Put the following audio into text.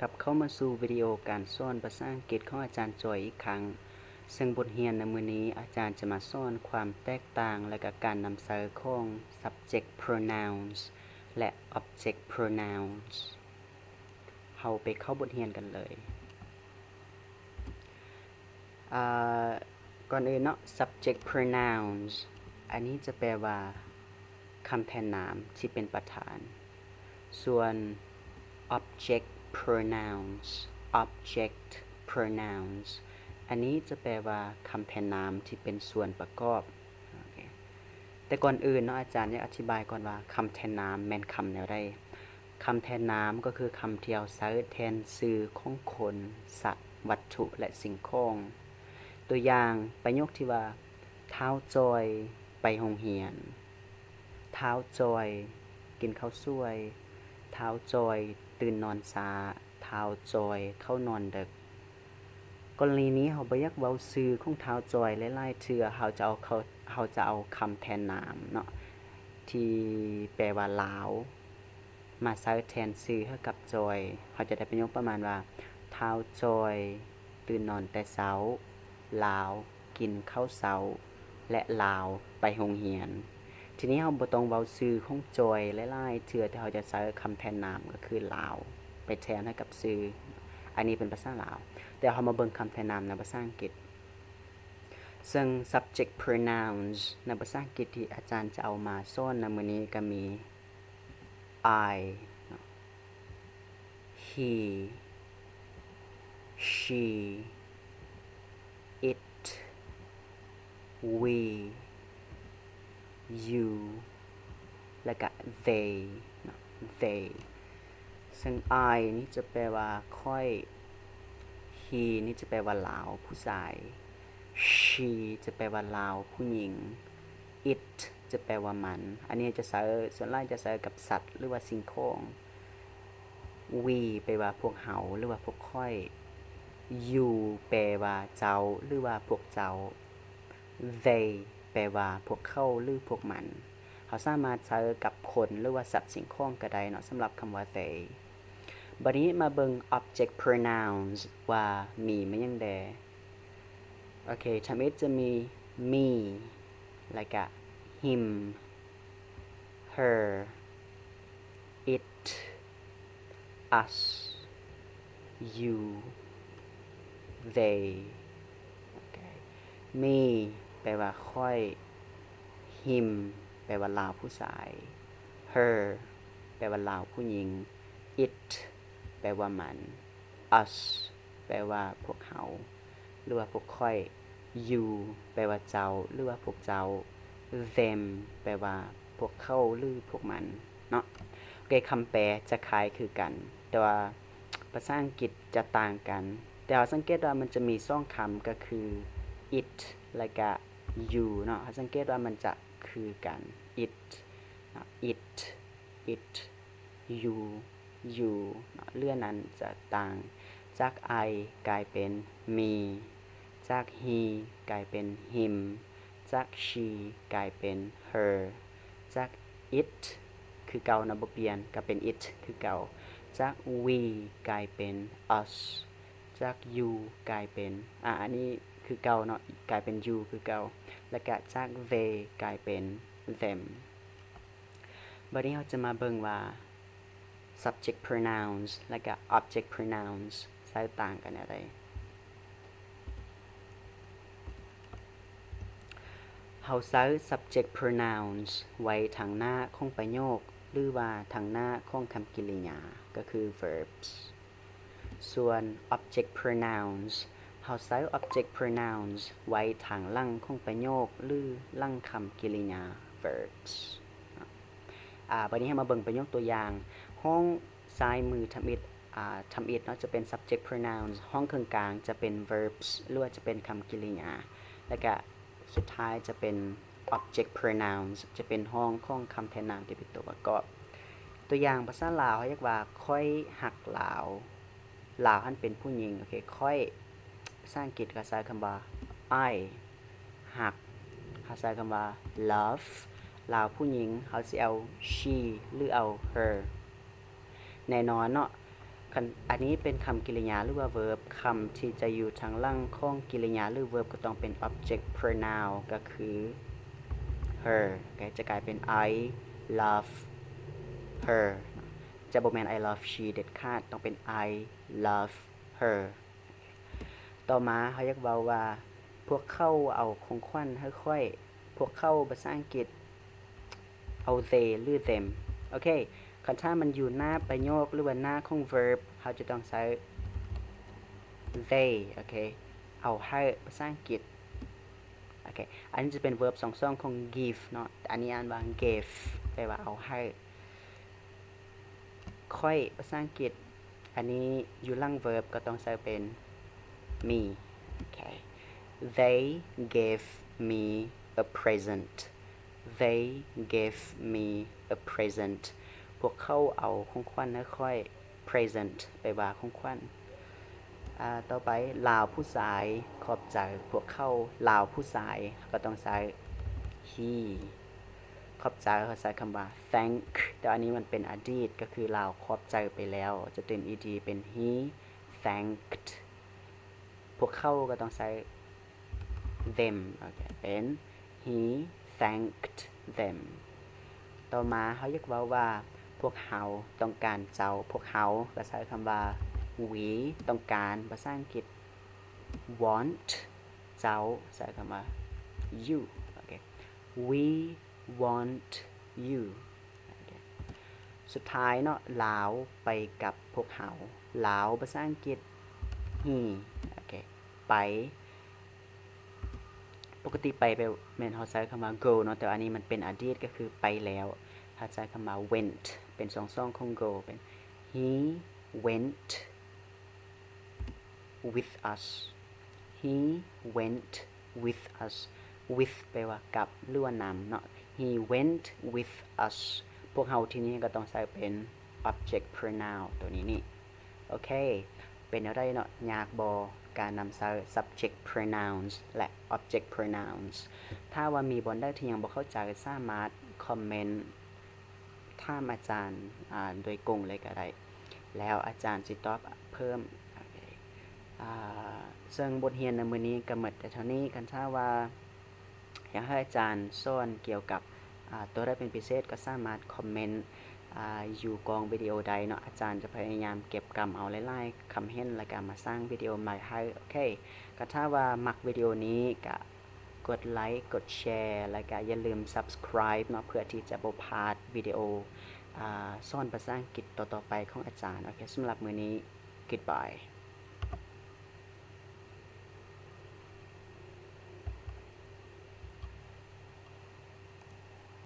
ກັບເຂົ້າມາສູ່ວິດີໂອການສອນພາສາອັງກິດຂອງອາຈານຈອຍອີກຄັ້ງ. ເຊິ່ງບົດຮຽນໃນມື້ນີ້ ອາຈານຈະມາສອນຄວາມແຕກຕ່າງ ແລະ ກະການນຳໃຊ້ຂອງ subject pronouns ແລະ object pronouns. ເຮົາໄປເຂົ້າບົດຮຽນກັນເລີຍ. ອາ ກ່ອນອື່ນເນາະ subject pronouns ອັນນີ້ຈະແປວ່າຄຳແທນນາມທີ່ເປັນປະທານ. ສ່ວນ object pronouns, object pronouns ອັນນີ້ຈະແປວ່າຄຳແທນນາມທີ່ເປັນສ່ວນປະກອບ. ໂອເຄ ແຕ່ກ່ອນອື່ນເນາະ ອາຈານຢາກອະທິບາຍກ່ອນວ່າຄຳແທນນາມແມ່ນຄຳແນວໃດ. ຄຳແທນນາມກໍຄືຄຳທີ່ເຮົາໃຊ້ແທນຊື່ຂອງຄົນ, ສັດ, ວັດຖຸ ແລະ ສິ່ງຂອງ. ຕົວຢ່າງ ປະໂຫຍກທີ່ວ່າ ທ້າວຈອຍໄປໂຮງຮຽນ, ທ້າວຈອຍກິນເຂົ້າສວຍ, ທ້າວຈອຍຕື່ນນອນຊ້າ, ທ້າວຈອຍເຂົ້ານອນເດິກ. ກໍລະນີນີ້ເຮົາບໍ່ຢາກເວົ້າຊື່ຂອງທ້າວຈອຍຫຼາຍໆເທື່ອ, ເຮົາຈະເອົາ ເຮົາຈະເອົາຄຳແທນນາມເນາະ ທີ່ແປວ່າລາວ ມາໃຊ້ແທນຊື່ໃຫ້ກັບຈອຍ. ເຮົາຈະໄດ້ປະໂຫຍກປະມານວ່າ ທ້າວຈອຍຕື່ນນອນແຕ່ເຊົ້າ, ລາວກິນເຂົ້າເຊົ້າ ແລະ ລາວໄປໂຮງຮຽນ. ທີນີ້ເຮົາບໍ່ຕ້ອງເວົ້າຊື່ຂອງຈອຍຫຼາຍໆເທື່ອ, ແຕ່ເຮົາຈະໃຊ້ຄຳແທນນາມກໍຄືລາວ ໄປແທນໃຫ້ກັບຊື່. ອັນນີ້ເປັນພາສາລາວ. ແຕ່ເຮົາມາເບິ່ງຄຳແທນນາມໃນພາສາອັງກິດ. ເຊິ່ງ subject pronouns ໃນພາສາອັງກິດທີ່ອາຈານຈະເອົາມາສອນໃນມື້ນີ້ກໍມີ I, he, she, it, we, you ແລະກະ they ເນາະ they. ເຊິ່ງ I ນີ້ຈະແປວ່າຂ້ອຍ, he ນີ້ຈະແປວ່າລາວຜູ້ຊາຍ, she ຈະແປວ່າລາວຜູ້ຍິງ, it ຈະແປວ່າມັນ. ອັນນີ້ຈະໃຊ້, ສ່ວນຫຼາຍຈະໃຊ້ກັບສັດ ຫຼືວ່າສິ່ງຂອງ. We ແປວ່າພວກເຮົາ ຫຼືວ່າພວກຂ້ອຍ, you ແປວ່າເຈົ້າ ຫຼືວ່າພວກເຈົ້າ, they ແປວ່າພວກເຂົາ ຫຼືພວກມັນ. ເຮົາສາມາດໃຊ້ກັບຄົນ ຫຼືວ່າສັດສິ່ງຂອງກໍໄດ້ເນາະ ສຳລັບຄຳວ່າ they. ບັດນີ້ມາເບິ່ງ object pronouns ວ່າມີມາຫຍັງແດ່. ໂອເຄ ທຳອິດຈະມີ me ແລະກະ him, her, it, us, you, they. ໂອເຄ me ແປວ່າຂ້ອຍ, him ແປວ່າລາວຜູ້ຊາຍ, her ແປວ່າລາວຜູ້ຍິງ, it ແປວ່າມັນ, us ແປວ່າພວກເຮົາ ຫຼືວ່າພວກຂ້ອຍ, you ແປວ່າເຈົ້າ ຫຼືວ່າພວກເຈົ້າ, them ແປວ່າພວກເຂົາ ຫຼືພວກມັນເນາະ. ໂອເຄ ຄຳແປຈະຄ້າຍຄືກັນ ແຕ່ວ່າພາສາອັງກິດຈະຕ່າງກັນ. ແຕ່ເຮົາສັງເກດວ່າມັນຈະມີສອງຄຳ ກໍຄື it ແລະກະ you ເນາະ. ເຮົາສັງເກດວ່າມັນຈະຄືກັນ it ເນາະ it, it, you, you ເນາະ. ເຫຼືອນັ້ນຈະຕ່າງ, ຈາກ I ກາຍເປັນ me, ຈາກ he ກາຍເປັນ him, ຈາກ she ກາຍເປັນ her, ຈາກ it ຄືເກົ່າເນາະ ບໍ່ປ່ຽນ ກໍເປັນ it ຄືເກົ່າ, ຈາກ we ກາຍເປັນ us, ຈາກ you ກາຍເປັນ ອາ ອັນນີ້ຄືເກົ່າເນາະ ກາຍເປັນ you ຄືເກົ່າ ແລະກະຈາກ they ກາຍເປັນ them. ບັດນີ້ເຮົາຈະມາເບິ່ງວ່າ subject pronouns ແລະກະ object pronouns ໃຊ້ຕ່າງກັນແນວໃດ. ເຮົາໃຊ້ subject pronouns ໄວ້ທາງໜ້າຂອງປະໂຫຍກ ຫຼືວ່າທາງໜ້າຂອງຄຳກິລິຍາ ກໍຄື verbs. ສ່ວນ object pronouns ເຮົາໃຊ້ object pronouns ໄວ້ທາງຫຼັງຂອງປະໂຫຍກ ຫຼື ຫຼັງຄຳກິລິຍາ verbs. ອາ ບັດນີ້ເຮົາມາເບິ່ງປະໂຫຍກຕົວຢ່າງ. ຫ້ອງຊ້າຍມືທຳອິດ, ອາ ທຳອິດເນາະ ຈະເປັນ subject pronouns, ຫ້ອງເຄິ່ງກາງຈະເປັນ verbs ຫຼືວ່າຈະເປັນຄຳກິລິຍາ ແລະກະສຸດທ້າຍຈະເປັນ object pronouns ຈະເປັນຫ້ອງຂອງຄຳແທນນາມທີ່ເປັນຕົວປະກອບ. ຕົວຢ່າງພາສາລາວ ເຮົາຮຽກວ່າ ຂ້ອຍຮັກລາວ. ລາວຫັ້ນເປັນຜູ້ຍິງ. ໂອເຄ ຂ້ອຍ ພາສາອັງກິດກໍໃຊ້ຄຳວ່າ I ຮັກ ເຮົາໃຊ້ຄຳວ່າ love. ລາວຜູ້ຍິງ ເຮົາຊິເອົາ she ຫຼືເອົາ her. ແນ່ນອນເນາະ ຄັນ ອັນນີ້ເປັນຄຳກິລິຍາ ຫຼືວ່າ verb ຄຳທີ່ຈະຢູ່ທາງຫຼັງຂອງກິລິຍາ ຫຼື verb ກໍຕ້ອງເປັນ object pronoun ກໍຄື her ກໍຈະກາຍເປັນ I love her ຈະບໍ່ແມ່ນ I love she ເດັດຂາດ ຕ້ອງເປັນ I love her. ຕໍ່ມາເຮົາຢາກເວົ້າວ່າ ພວກເຂົາເອົາຂອງຂວັນໃຫ້ຂ້ອຍ. ພວກເຂົາ ພາສາອັງກິດ ເອົາ they ຫຼື them. ໂອເຄ ຄັນຖ້າມັນຢູ່ໜ້າປະໂຫຍກ ຫຼືວ່າໜ້າຂອງ verb ເຮົາຈະຕ້ອງໃຊ້ they. ໂອເຄ ເອົາໃຫ້ ພາສາອັງກິດ. ໂອເຄ ອັນນີ້ຈະເປັນ verb ສອງຊ່ອງຂອງ give ເນາະ ອັນນີ້ອ່ານວ່າ gave ແປວ່າເອົາໃຫ້. ຂ້ອຍ ພາສາອັງກິດ ອັນນີ້ຢູ່ຫຼັງ verb ກໍຕ້ອງໃຊ້ເປັນ me. ໂອເຄ They gave me a present. They gave me a present. ພວກເຂົາເອົາຂອງຂວັນໃຫ້ຂ້ອຍ. Present ແປວ່າຂອງຂວັນ. ອາ ຕໍ່ໄປ ລາວຜູ້ຊາຍ ຂອບໃຈພວກເຂົາ. ລາວຜູ້ຊາຍ ເຮົາກໍຕ້ອງໃຊ້ he. ຂອບໃຈ ເຮົາໃຊ້ຄຳວ່າ thank ແຕ່ອັນນີ້ມັນເປັນອະດີດ ກໍຄືລາວຂອບໃຈໄປແລ້ວ ຈະເຕີມ ed ເປັນ he thanked. ພວກເຂົາກໍຕ້ອງໃຊ້ them. ໂອເຄ ເປັນ he thanked them. ຕໍ່ມາເຮົາຢາກເວົ້າວ່າ ພວກເຮົາຕ້ອງການເຈົ້າ. ພວກເຮົາກໍໃຊ້ຄຳວ່າ we ຕ້ອງການ. ພາສາອັງກິດ want ເຈົ້າ ໃຊ້ຄຳວ່າ you. ໂອເຄ we want you. ໂອເຄ ສຸດທ້າຍເນາະ ລາວໄປກັບພວກເຮົາ. ລາວ ພາສາອັງກິດ he. ໂອເຄ ໄປ ປົກກະຕິໄປແບບແມ່ນເຮົາໃຊ້ຄຳວ່າ go ເນາະ ແຕ່ວ່າອັນນີ້ມັນເປັນອະດີດ ກໍຄືໄປແລ້ວ. ເຮົາໃຊ້ຄຳວ່າ went ເປັນສອງຊ່ອງຂອງ go ເປັນ he went with us. He went with us. With ແປວ່າກັບ ຫຼືວ່ານຳເນາະ. He went with us. ພວກເຮົາທີ່ນີ້ກໍຕ້ອງໃຊ້ເປັນ object pronoun ໂຕນີ້ນີ້. ໂອເຄ ເປັນແນວໃດເນາະ? ຍາກບໍ່ ການນຳໃຊ້ subject pronouns ແລະ object pronouns? ຖ້າວ່າມີບ່ອນໃດທີ່ຍັງບໍ່ເຂົ້າໃຈ ສາມາດຄອມເມັນຖາມອາຈານ ອາ ໂດຍກົງເລີຍກໍໄດ້ ແລ້ວອາຈານຊິຕອບເພີ່ມ. ໂອເຄ ອາ ເຊິ່ງບົດຮຽນໃນມື້ນີ້ກໍໝົດແຕ່ເທົ່ານີ້. ຄັນຖ້າວ່າ ຢາກໃຫ້ອາຈານສອນກ່ຽວກັບ ອາ ຕົວໃດເປັນພິເສດ ກໍສາມາດຄອມເມັນ ອາ ຢູ່ກ້ອງວິດີໂອໄດ້ເນາະ. ອາຈານຈະພະຍາຍາມເກັບກຳເອົາຫຼາຍໆຄຳເຫັນ ແລ້ວກໍມາສ້າງວິດີໂອໃໝ່ໃຫ້. ໂອເຄ ກໍຖ້າວ່າມັກວິດີໂອນີ້ ກໍກົດໄລ ກົດແຊ ແລ້ວກໍຢ່າລືມ subscribe ເນາະ ເພື່ອທີ່ຈະບໍ່ພາດວິດີໂອ ອາ ສອນພາສາອັງກິດຕໍ່ໆໄປຂອງອາຈານ. ໂອເຄ ສຳລັບມື້ນີ້ goodbye.